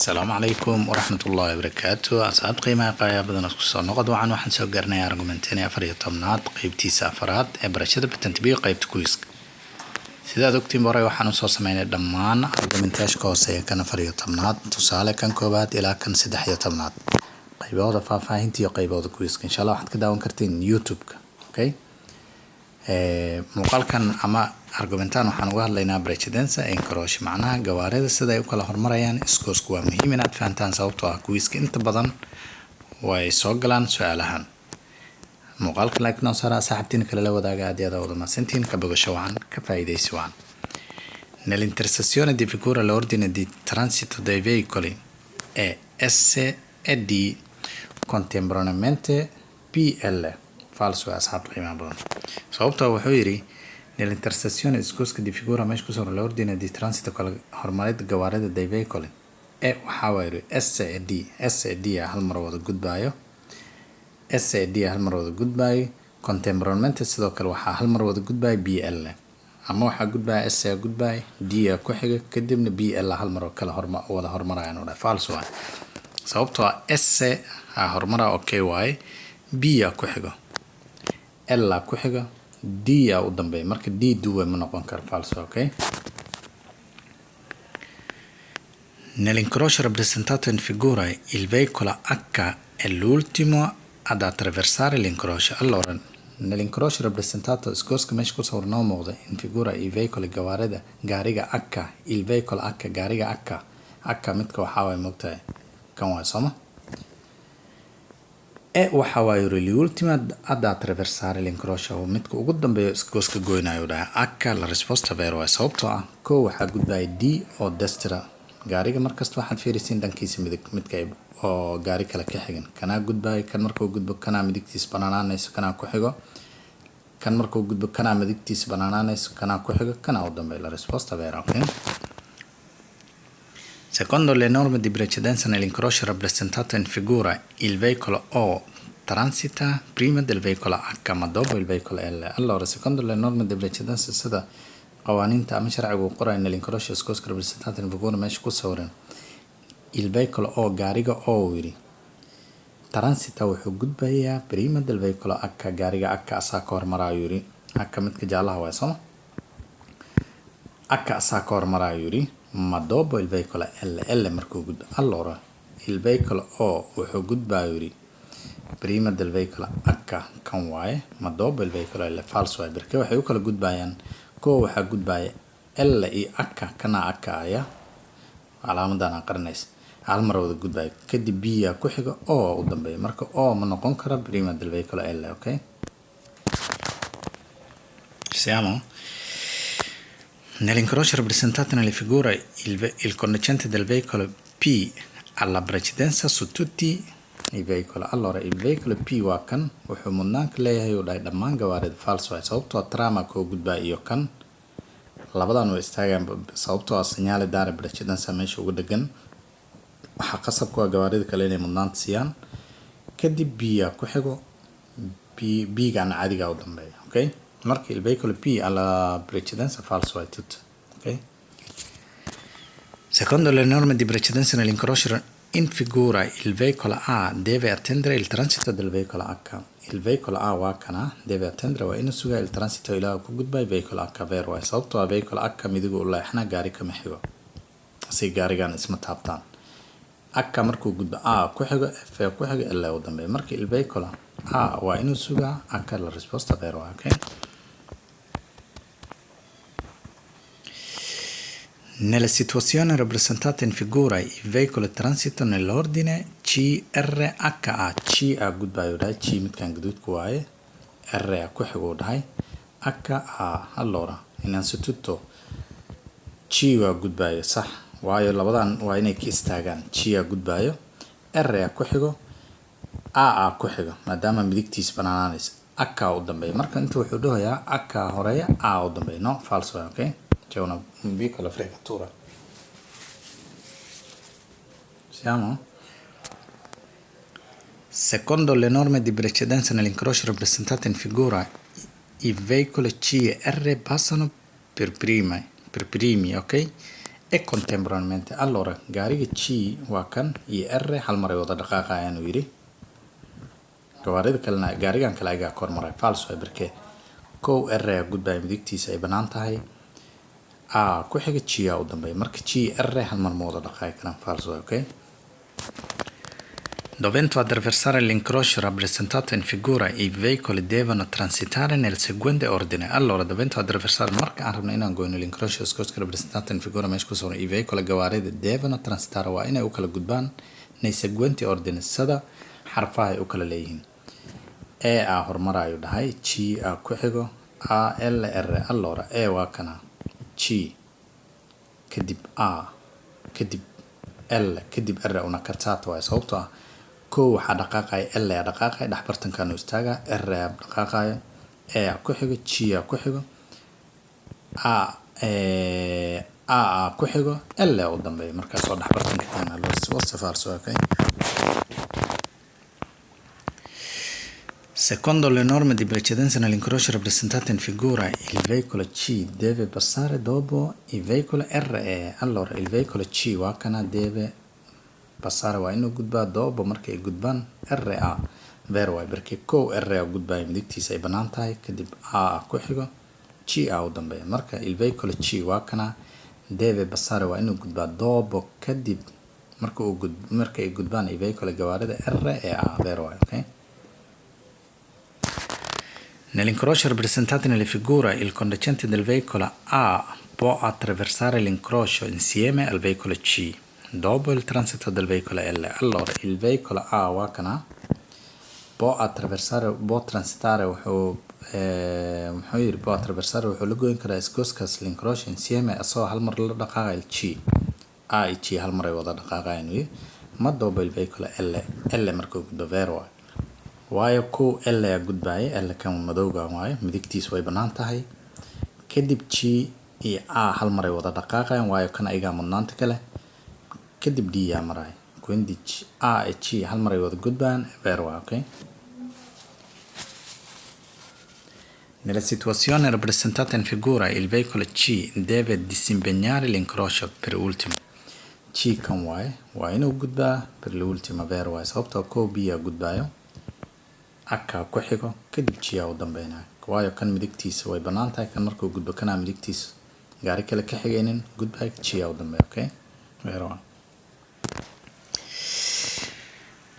Asalaamu calaykum waraxmat ullaahi wabarakaatu. Asxaab qiimaha qaayaa badan, isku soo noqod wacan. Waxaan soo garanaya argumentina 14aad, qeybtiisa afaraad ee barashada Patente B, qeybta quiz-ka. Sidaad ogtiin, hore waxaan usoo sameynay dhammaan argumentaashka hooseeya kan 14aad, tusaale kan koowaad ilaa kan 13aad, qaybahooda faahfaahinta iyo qaybahooda quiz-ka. Insha Allah waxaad ka daawan kartiin YouTube-ka. Okay, muuqaalkan ama argumentan waxaan uga hadlaynaa precedenza incroci, macnaha gawaarida sida ay u kala hormarayaan iskoosku. Waa muhiim inaad fahantaan, sababtoo ah quiz-ka inta badan way soo galaan su-aalahan. Muuqaalka like noo saara, saaxiibtiin kale la wadaaga. Aad iyo aad wada mahadsantihiin. Ka bogasho wacan, ka faa'iidaysi wacan. Nell'intersezione di figura l'ordine di transito dei veicoli è S e D contemporaneamente PL. Falso, asxaabta qiimaha badan, sababtoo wuxuu yidhi nell'intersezione, isgoyska, di figura, meesha kusoo, l'ordine di transito, kala horumarid gawaarida, dei veicoli e waxaa waa yidhi S e D. S e D a hal mar wada gudbaayo. S e D a hal mar wada gudbaayo. Contemporaneamente, sidoo kale waxaa hal mar wada gudbaayo B L, ama waxaa gudbaya S a gudbaayo, D a ku xiga, kadibna B L hal mar oo kala horma wada hormarayaan u dhahay. Falso waay, sababtoo ah S a horumara, okay waaye, B a ku xigo, L a ku xigo, D a u dambeeya. Marka D duwe ma noqon karo. Falso, okay. Nell'incrocio rappresentato in figura il veicolo H è l'ultimo ad attraversare l'incrocio. Allora, nell'incrocio rappresentato, isgoyska meesha ku sawir noo muuqda, in figura i veicoli, gawaarida, gaariga H, il veicolo H, gaariga H. H midka waxaa waay, moogtahay, kan waay, sooma? E waxa waaye l'ultima ad attraversare l'incrocio, midka ugu dambeeyo isgooska goynayo dhahay. H la risposta vero waay, sababtoo ah kow waxaa gudbaya D oo destra. Gaariga markasta waxaad fiirisiin dhankiisa midig, midka oo gaari kale ka xigin. Kanaa gudbayo. Kan markuu gudbo, kanaa midigtiisa banaanaanayso, kanaa ku xigo. Kan markuu gudbo, kanaa midigtiisa banaanaanayso, kanaa ku xigo, kanaa u dambeeyo. La risposta vera, okay. Secondo le norme di precedenza nell'incrocio rappresentato in figura, il veicolo O transita prima del veicolo H ma dopo il veicolo L. Allora, secondo le norme di precedenza, sida qawaaniinta ama sharcigu uu qorayo, nell'incrocio, isgoyska, rappresentato in figura, meesha ku sawiran, il veicolo O, gaariga O uu yidhi, transita, wuxuu gudbayaa, prima del veicolo H, gaariga H asaa ka hormaraayo yidhi. H midka jaalaha waay, sooma? H asaa ka hormaraayo yidhi, ma dopo il veicolo L, L markuu gudbo. Allora, il veicolo O wuxuu gudbayo yidhi prima del veicolo H, kan waaye, ma dopo il veicolo L. Falso waaye, perché waxay u kala gudbayaan: kow waxaa gudbaya L iyo H, kana H aya calaamadan aan qarinaysa hal mar wada gudbayo, kadib B aa ku xiga, O u dambeeya. Marka O ma noqon karo prima del veicolo L, okay. Ci siamo? Nell'incrocio rappresentato nelle figure il conducente del veicolo P ha la precedenza su tutti i veicoli. Allora, il veicolo P waa kan, wuxuu mudnaanka leeyahay uu dhahay dhammaan gawaarida. Falso waay, sababtoo ah trama koo gudbaa iyo kan labadan way istaagaan, sababtoo ah segnale dare precedenza meesha ugu dhegan. Waxaa qasab ku ah gawaarida kale inay mudnaanta siiyaan, kadib B aa ku xigo, B B-gana caadiga u dambeeya, okay. Marka il veicolo P ha la precedenza, falso è tutto, ok. Secondo le norme di precedenza nell'incrocio in figura il veicolo A deve attendere il transito del veicolo H. Il veicolo A waa kana, deve attendere, waa inuu sugaa, il transito, ilaa uu ku gudbayo, veicolo H. Vero waay, sababtoo ah veicolo H midigu u leexna, gaari kama xigo, si gaarigan isma taabtaan. H markuu gudbo, A ku xigo, F ku xigo, L u dambeeyo. Marka il veicolo A waa inuu sugaa H. La risposta vero waay, okay. Nella situazione rappresentata in figura i veicoli transitano nell'ordine C R H A. C a gudbayo dhahay, C midkan gaduudka waaye, R a ku xigo dhahay, H A. Allora, innanzitutto C waa gudbayo, sax, waayo labadan waa inay ka istaagaan. C a gudbayo, R a ku xigo, A a ku xigo, maadaama midigtiis banaanaanaysa, H u dambeeya. Marka inta wuxuu dhahayaa H horeeya, A u dambeeya. No, falso, okay. C'è una piccola fregatura. Siamo? Secondo le norme di precedenza nell'incrocio rappresentato in figura, i veicoli C e R passano per primi, ok? E contemporaneamente. Allora, gaariga G waa kan iyo R hal mar ay wada dhaqaaqayaan, uu yidhi. Gawaarida kalena, gaarigan kale ayaa kor maray. Falso waay, perché kow R ayaa gudbaya, midigtiisa ay bannaan tahay, A ku xiga, G aa u dambeeya. Marka G R hal mar ma wada dhaqaaqi karaan. Falso waay, okay. Dovendo attraversare l'incrocio rappresentato in figura, i veicoli devono transitare nel seguente ordine. Allora, dovendo attraversare, marka aan rabno inaan goyno l'incrocio, isgoyska, rappresentato in figura, meesha ku sugan, i veicoli, gawaarida, devono transitare, waa inay u kala gudbaan, nei seguente ordine, sida xarfaha ay u kala leeyihiin. E a hormarayo dhahay, G a ku xigo, A, L, R. Allora, E waa kana, G kadib A kadib L kadib R. Una cazzata waay, sababtoo ah kow waxaa dhaqaaqaya L ayaa dhaqaaqaya, dhex bartankaanu istaaga, R ayaa dhaqaaqayo, E a ku xigo, G a ku xigo, A a ku xigo, L a u dambeeya. Markaas oo dhex bartanka taagan. Allora, falso, okay. Secondo le norme di precedenza nell'incrocio rappresentato in figura, il veicolo C deve passare dopo il veicolo R E. Allora, il veicolo C waa kana, deve passare, waa inuu gudbaa, dopo, marka ay gudbaan, R A. Vero waay, perché kow R a gudbaya, midigtiisa ay bannaan tahay, kadib A a ku xigo, G a u dambeeya. Marka il veicolo C waa kana, deve passare, waa inuu gudbaa, dopo, kadib, marka uu gud marka ay gudbaan, il veicolo, gawaarida, R e A. Vero waay, okay. Nell'incrocio rappresentato nella figura, il conducente del veicolo A può attraversare l'incrocio insieme al veicolo C dopo il transito del veicolo L. Allora, il veicolo A waa kana, può attraversare, può transitare, wuxuu muxuu yiri, può attraversare, wuxuu la goyn karaa isgoyskaas, l'incrocio insieme, asagoo hal mar la dhaqaaqayo, il C. A iyo G hal mar ay wada dhaqaaqayaan wiy, ma dopo il veicolo L. L markuu gudbo. Vero waay, waayo kow L ayaa gudbaya, L kan madowga waayo, midigtiisa way bannaan tahay, kadib G iyo A hal mar ay wada dhaqaaqayaan, waayo kan ayagaa mudnaanta kale, kadib D yaa maraya. Quindi A e G hal mar ay wada gudbayaan. Vero waay, okay. Nella situazione rappresentata in figura, il veicolo C deve disimpegnare l'incrocio per ultimo. G kan waaye, waa inuu gudbaa per l'ultima. Vero waaye, sababtoo kow B yaa gudbayo, H ku xigo, kadib G aa u dambeynaya, waayo kan midigtiisa way bannaan tahay. Kan markuu gudbo, kanaa midigtiisa gaari kale ka xigaynin gudbayo, G aa u dambeeya, okay. Vero waay.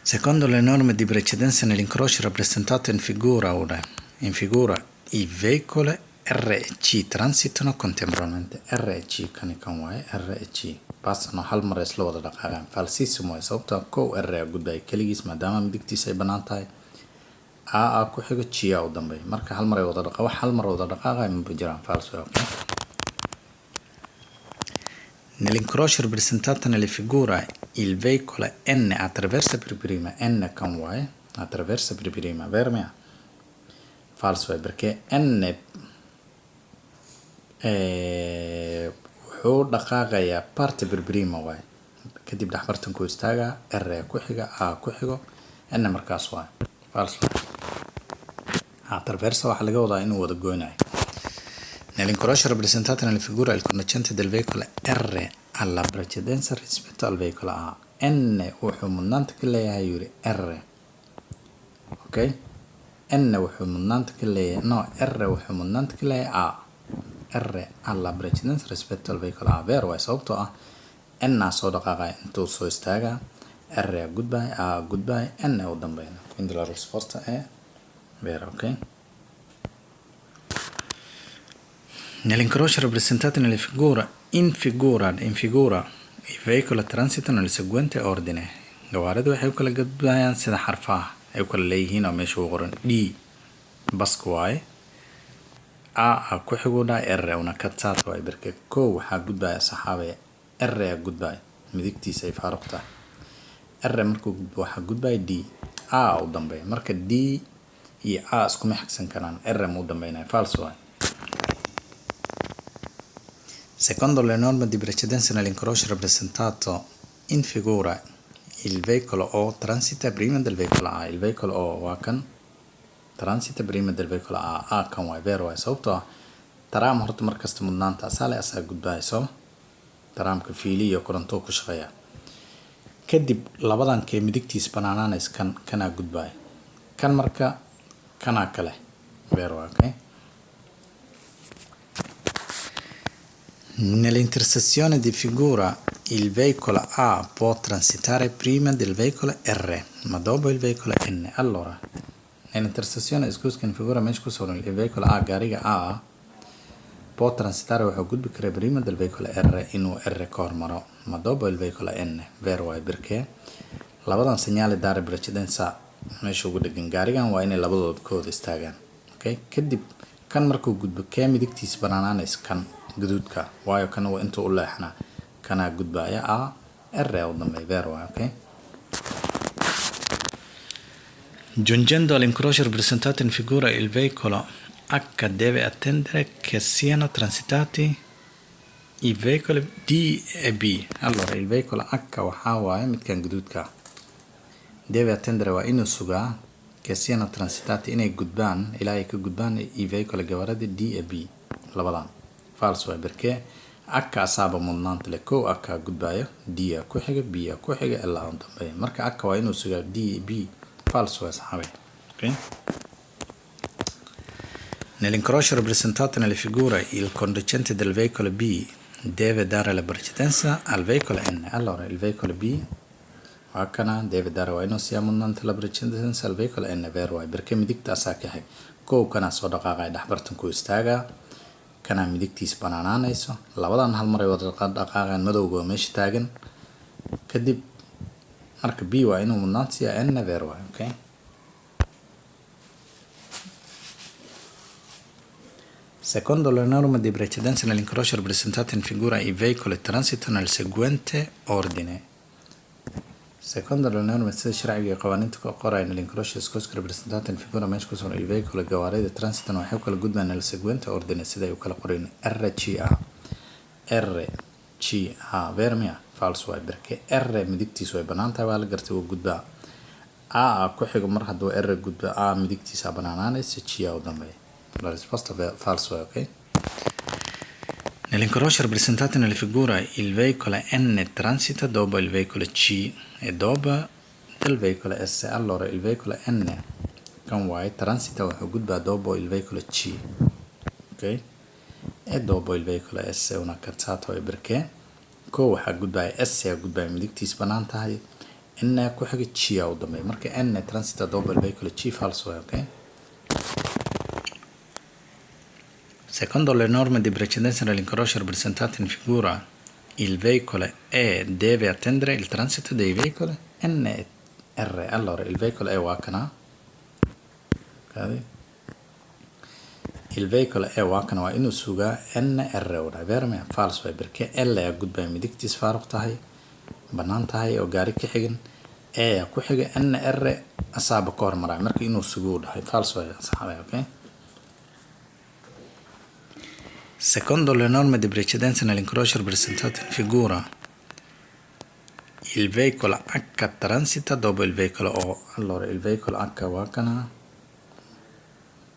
Secondo le norme di precedenza nell'incrocio rappresentato in figura, ora, in figura i veicoli R e C transitano contemporaneamente. R e C kani kan waaye, R e C passano, hal mar isla wada dhaqaaqaan. Falsissimo waaye, sababtoo ah kow R aa gudbaya keligiis, maadaama midigtiisa ay bannaan tahay, A a ku xigo, G aa u dambeeya. Marka hal mar ay wada dhaqa wax hal mar wada dhaqaaqaya ma jiraan. Falso, okay. Nell'incrocio rappresentato nelle figura, il veicolo N attraversa per prima. N kan waaye, attraversa per prima. Vero mia? Falso è, perché N wuxuu dhaqaaqayaa parte per prima waaye, kadib dhexbartanku istaagaa, R ku xiga, A ku xigo, N markaas waaye. Falso. Attraversa waxaa laga wadaa inuu wada goynayo. Nell'incrocio rappresentato nella figura, il conducente del veicolo R ha la precedenza rispetto al veicolo A. N wuxuu mudnaanta ka leeyahay, yuri, R. Okay? N wuxuu mudnaanta ka leeyahay, no, R wuxuu mudnaanta ka leeyahay A. R ha la precedenza rispetto al veicolo A. Vero waay, sababtoo ah N aa soo dhaqaaqaya, intuu soo istaagaa, R aa gudbaya, A gudbaya, N u dambeyna. Quindi la risposta è vera, ok? Nell'incrocio rappresentato nelle figura, in figura, i veicoli transitano nel seguente ordine. Gawaaridu waxay u kala gudbayaan sida xarfaha ay u kala leeyihiin oo meesha u qoran. D baska waaye, A a ku xigudha, R. Una cazzata waaye, perché kow waxaa gudbaya, saxaabaya, R aa gudbaya, midigtiisa ay faaruq tahay. R markuu gudbo, waxaa gudbaya D, A u dambeeya. Marka D iyo A iskuma xigsan karaan, R ma u dambeynaya. Falso waaye. Secondo le norme di precedenza nell'incrocio rappresentato in figura, il veicolo O transita prima del veicolo A. Il veicolo O waa kan, transita prima del veicolo A. A kan waay. Vero waay, sababtoo ah tram horta markasta mudnaanta asaale asaa gudbaya soo. Tramka fiili iyo koronto ku shaqeeya. Kadib labadan kee midigtiis banaanaanays? Kan kanaa gudbaya. Kan marka kanaa kale, vero, okay. Nell'intersezione di figura il veicolo A può transitare prima del veicolo R, ma dopo il veicolo N. Allora, nell'intersezione, isgoyska, in figura meesha ku sawiran, il veicolo A, gaariga A, può transitare, wuxuu gudbi karaa, prima del veicolo R, inuu R ka hormaro, ma dopo il veicolo N. Vero waay, perché labadan segnale dare precedenza meesha ugu dhegan gaarigan waa inay labadooda ka wada istaagaan, okay. Kadib kan markuu gudbo, kee midigtiisa banaanaanays? Kan guduudka, waayo kan waa intuu u leexanaa. Kanaa gudbaya A, R u dambeeya. Vero waay, okay. Giungendo all'incrocio rappresentato in figura, il veicolo H deve attendere che siano transitati i veicoli D e B. Allora, il veicolo H waxaa waaye midkan guduudka. Deve attendere, waa inuu sugaa, che siano transitati, inay gudbaan, ilaa ay ka gudbaan, i veicoli, gawaarida, D e B, labadan. Falso waay, perché H asaaba mudnaanta leh. Kow H gudbaayo, D a ku xiga, B a ku xiga, ilaa u dambeeya. Marka H waa inuu sugaa D e B. Falso waay, saxaabe, okay. Nell'incrocio rappresentato nelle figure il conducente del veicolo B deve dare la precedenza al veicolo N. Allora, il veicolo B waa kana, deve dare, waa inuu siiyaa mudnaanta, la precedenza al veicolo N. Vero waay, perché midigta asaa ka xig. Kow kanaa soo dhaqaaqaya, dhexbartanku istaagaa, kanaa midigtiis banaanaanayso. Labadan hal mar ay wada dhaqaaqayaan, madowga waa meesha taagan. Kadib marka B waa inuu mudnaanta siiyaa N. Vero waay, okay. Secondo le norme di precedenza nell'incrocio rappresentate in figura, i veicoli transitano nel seguente ordine. Secondo le norme, sida sharciga iyo qawaaniinta ku qoraya, nell'incrocio, isgoyska, rappresentato in figura meesha ku sugan, i veicoli, gawaarida, transitano, waxay u kala gudbaan, nel seguente ordine, sida ay u kala qorayn: R C A, R C A. Vero miya? Falso waay, perché R midigtiisu way bannaan tahay, waa la gartay, wuu gudbaa. A a ku xigo, mar hadduu R gudbo, A midigtiisa banaanaanaysa, G a u dambeeya. La risposta è falso, ok? Nell'incrocio rappresentato nella figura il veicolo N transita dopo il veicolo C e dopo del veicolo S. Allora, il veicolo N kan waaye, transita, wuxuu gudbaa, dopo il veicolo C, ok, e dopo il veicolo S. Una cazzata waay, perché kow waxaa gudbaya S aa gudbaya, midigtiis bannaan tahay, N ku xiga, G a u dambeeya. Marka N transita dopo il veicolo C, falso waay, okay. Secondo le norme di precedenza nell'incrocio rappresentate in figura, il veicolo E deve attendere il transito dei veicoli N e R. Allora, il veicolo E waa kana. Il veicolo E waa kana, waa inuu sugaa N R u dhahay. Vero miya? Falso waay, perché L ayaa gudbaya, midigtiis faaruq tahay, bannaan tahay oo gaari ka xigin. E ayaa ku xiga, N R asaaba ka hormaraya. Marka inuu sugo u dhahay. Falso waay, saxaabay, okay. Secondo le norme di precedenza nell'incrocio rappresentato in figura, il veicolo H transita dopo il veicolo O. Allora, il veicolo H waa kana,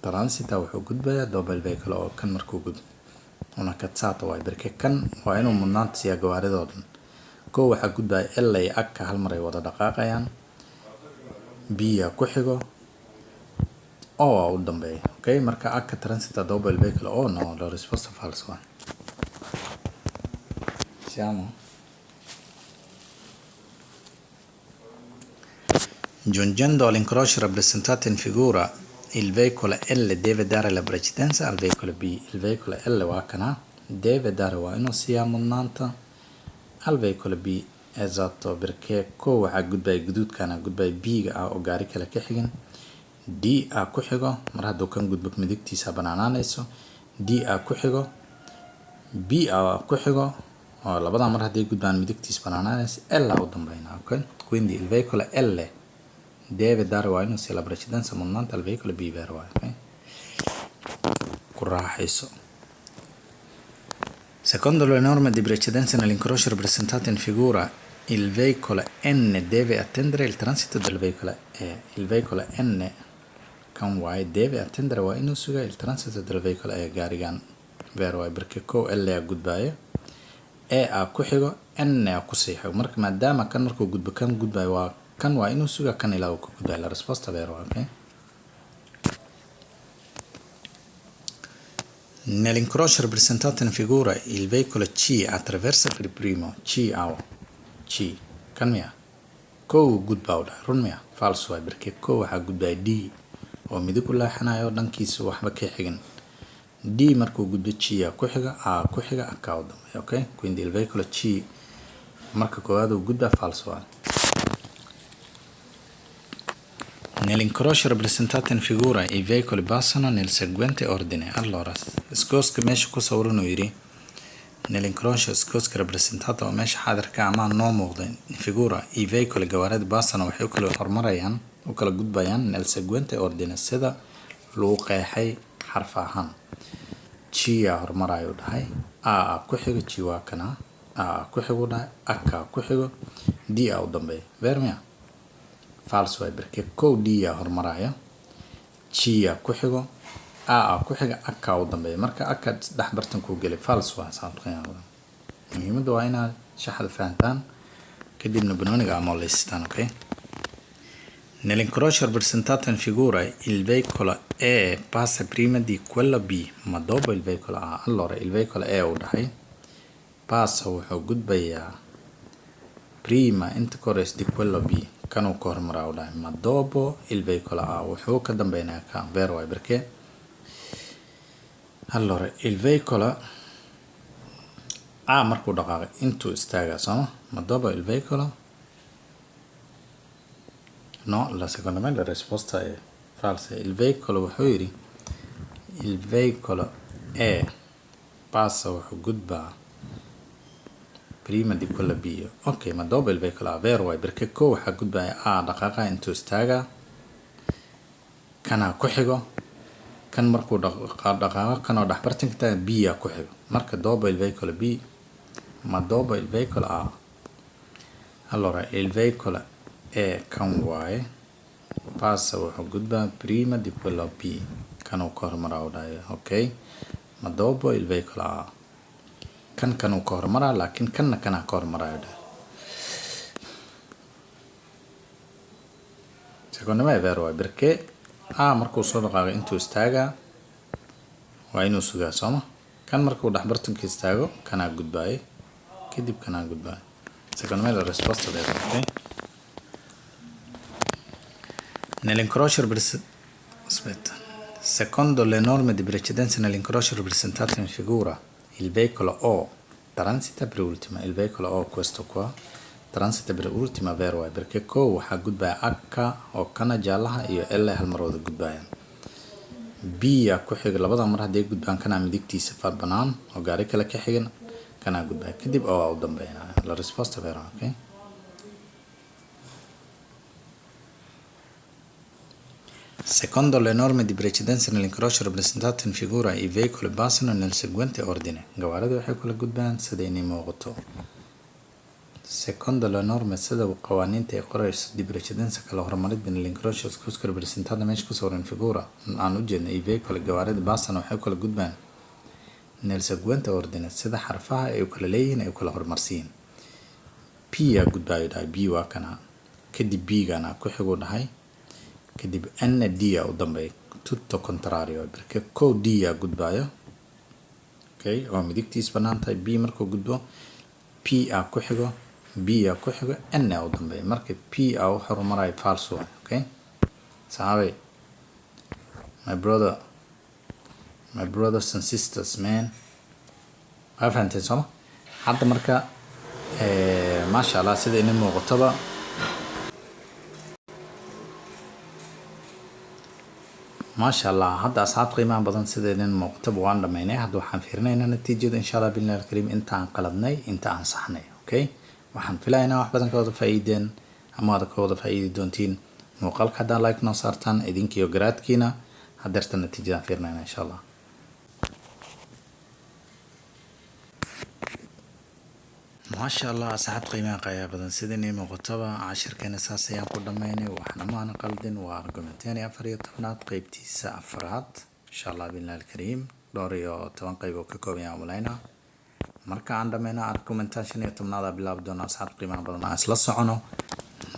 transita, wuxuu gudbayaa, dopo il veicolo O, kan markuu gudbo. Una cazzata waay, perché kan waa inuu mudnaanta siiyaa gawaaridoo dhan. Kow waxaa gudbaya L iyo H, hal mar ay wada dhaqaaqayaan. B aa ku xigo, O aa u dambeeya. Okay, marka H transita dopo il veicolo O, no, la risposta falso waay. Siamo? Giungendo all'incrocio rappresentato in figura, il veicolo L deve dare la precedenza al veicolo B. Il veicolo L waa kana, deve dare, waa inuu siiyaa mudnaanta, al veicolo B. Esatto, perché kow waxaa gudbaya guduudkana gudbaya, B-ga ah oo gaari kale ka xigin. D a ku xigo, mar hadduu kan gudbo midigtiisa banaanaanayso. D a ku xigo, B a ku xigo, oo labadan mar hadday gudbaan midigtiisa banaanaanayso. L a u dambeynaa, okay. Quindi il veicolo L deve dare, waa inuu siiya, la precedenza, mudnaanta, al veicolo B. Vero waay, okay. Ku raaxayso. Secondo le norme di precedenza nell'incrocio rappresentato in figura, il veicolo N deve attendere il transito del veicolo E. Il veicolo N kan waaye, deve attendere, waa inuu sugaa, il transito del veicolo E, gaarigan. Vero waay, perché kow L aa gudbaayo. E a ku xigo, N a kusii xigo. Marka maadaama kan markuu gudbo kan gudbayo, waa kan, waa inuu sugaa kan ilaa uu ka gudbayo. La risposta vero, okay. Nell'incrocio rappresentato in figura il veicolo C attraversa per primo. C aw C kan miya kow gudbaa u dhahay, run miya? Falso waay, perché kow waxaa gudbaya D oo midig u leexanayo, dhankiisa waxba ka xigin. D markuu gudbo, G a ku xiga, A ku xiga, H u dambeeya. Okay, quindi il veicolo C marka koowaad uu gudbaa, falso waay. Nell'incrocio rappresentato in figura i veicoli passano nel seguente ordine. Allora, isgooska meesha ku sawiran uu yidhi, nell'incrocio, isgooska, rappresentato oo meesha xaadirka ama noo muuqda, in figura i veicoli, gawaarida, passano waxay u kala hormarayaan, u kala gudbayaan, nel seguente ordine, sida lagu qeexay xarf ahaan. G a hormarayo dhahay, A a ku xigo, G waa kana, A a ku xigo dhahay, H a ku xigo, D a u dambeeya. Vero miya? Falso waay, perché kow D a hormaraya, G a ku xigo, A a ku xiga, H u dambeeya. Marka H dhex bartankuu gelay, falso waa. Saabtan muhiimadda waa inaad shaxda fahantaan, kadibna banooniga amoleysataan, okay. Nell'incrocio rappresentato in figura il veicolo E passa prima di quello B, ma dopo il veicolo A. Allora, il veicolo E uu dhahay passa, wuxuu gudbayaa, prima, inta ka horeysa, di quello B, kanuu ka hormaraa uu dhahay, ma dopo il veicolo A, wuxuu ka dambeynaya ka. Vero waay, perché allora il veicolo A markuu dhaqaaqay intuu istaagaa, sooma? Ma dopo il veicolo, no, la secondo me la risposta è falsa. Il veicolo, wuxuu yidhi, il veicolo E passa, wuxuu gudbaa, prima di quello B, ok, ma dopo il veicolo A. Vero waay, perché kow waxaa gudbaya A, dhaqaaqa, intuu istaagaa, kanaa ku xigo. Kan markuu dhaqaaqo, kanoo dhexbartanka taaga, B aa ku xigo. Marka dopo il veicolo B, ma dopo il veicolo A. Allora, il veicolo E kan waaye, passa, wuxuu gudbaa, prima di quello B, kanuu ka hormaraa u dhahay, okay, ma dopo il veicolo A, kan kanuu ka hormaraa, laakiin kanna kanaa ka hormaraayo dhahay. Secondo me è vero waay, perché A markuu soo dhaqaaqay intuu istaagaa, waa inuu sugaa, sooma? Kan markuu dhexbartanka istaago, kanaa gudbaaye, kadib kanaa gudbaayo. Secondo me la risposta è vera, ok. Nell'incrocio, aspetta, secondo le norme di precedenza nell'incrocio rappresentato in figura il veicolo O transita per ultima. Il veicolo O, questo qua, transita per ultima. Vero waay, perché kow waxaa gudbaya H oo kana jaalaha iyo L hal mar wada gudbayaan, B aa ku xiga. Labada mar hadday gudbaan, kanaa midigtiisa banaan oo gaari kale ka xigan, kanaa gudbaya, kadib O aa u dambeynaya. La risposta vera, okay. Secondo le norme di precedenza nell'incrocio rappresentato in figura i veicoli passano nel seguente ordine. Gawaarida waxay kula gudbaan sida inay muuqato. Secondo le norme, sida qawaaniinta ay qorayso, di precedenza, kala horumaridda, nell'incrocio, isgoyska, rappresentato meesha ku sawiran, figura aan u jeedno, i veicoli, gawaarida, passano, waxay kula gudbaan, nel seguente ordine, sida xarfaha ay u kala leeyihiin ay u kala horumarsiin. P aa gudbaayo dhahay, B waa kana, kadib B gana ku xigu dhahay, kadib N, D aa u dambeeya. Tutto contrario, perché kow D aa gudbaayo, okay, oo midigtiis banaan tahay. B markuu gudbo, P aa ku xigo, B aa ku xigo, N aa u dambeeya. Marka P aa u horumarayo, falso waay, okay. Saxaabay, my brother, my brothers and sisters, man, waa fahanteen, sooma? Hadda marka, maasha Allah, sida ini muuqataba. Maasha Allah, hadda asxaab qiimaha badan, sida idin muuqataba waan dhamaynay. Hadda waxaan fiirinaynaa natiijada, insha Allah billahi alkariim, inta aan qaladnay, inta aan saxnay. Okay, waxaan filaynaa wax badan ka wada faa'iideen ama wada ka wada faa'iidi doontiin muuqaalka haddaan like noo saartaan idinkiyo garaadkiina. Hadeerta natiijadaan fiirinayna, insha Allah. Maasha Allah, asxaab qiimaha qayaa badan, sida inay muuqataba cashirkeena saas ayaan ku dhameynay. Waxna maana qaldin. Waa argomenteni 14aad, qeybtiisa afraad, insha Allah billahi alkariim. Dhowr iyo toban qeyb oo ka kooban yahay umalaynaa. Marka aan dhameyno argomento 15aad aa bilaabi doona. Asxaabta qiimaha badan, aan isla socono.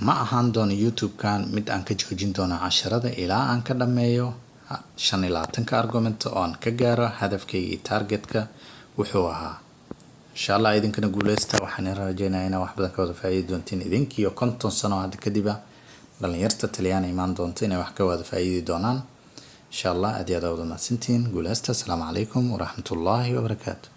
Ma ahaan doono YouTube-kan mid aan ka joojin doono casharada ilaa aan ka dhameeyo 25-ka argomento oo aan ka gaaro hadafkayga iyo targetka wuxuu ahaa, insha Allah. Idinkana guuleysta. Waxaan rajeynayaa inaa wax badan ka wada faa'iidi doontiin idinkiyo 50 sano hadda kadiba dhalinyarta Talyaani imaan doonto inay wax ka wada faa'iidi doonaan, insha Allah. Aad iyo aad wada mahadsantihiin. Guuleysta. Asalaamu calaykum waraxmatullaahi wabarakaatu.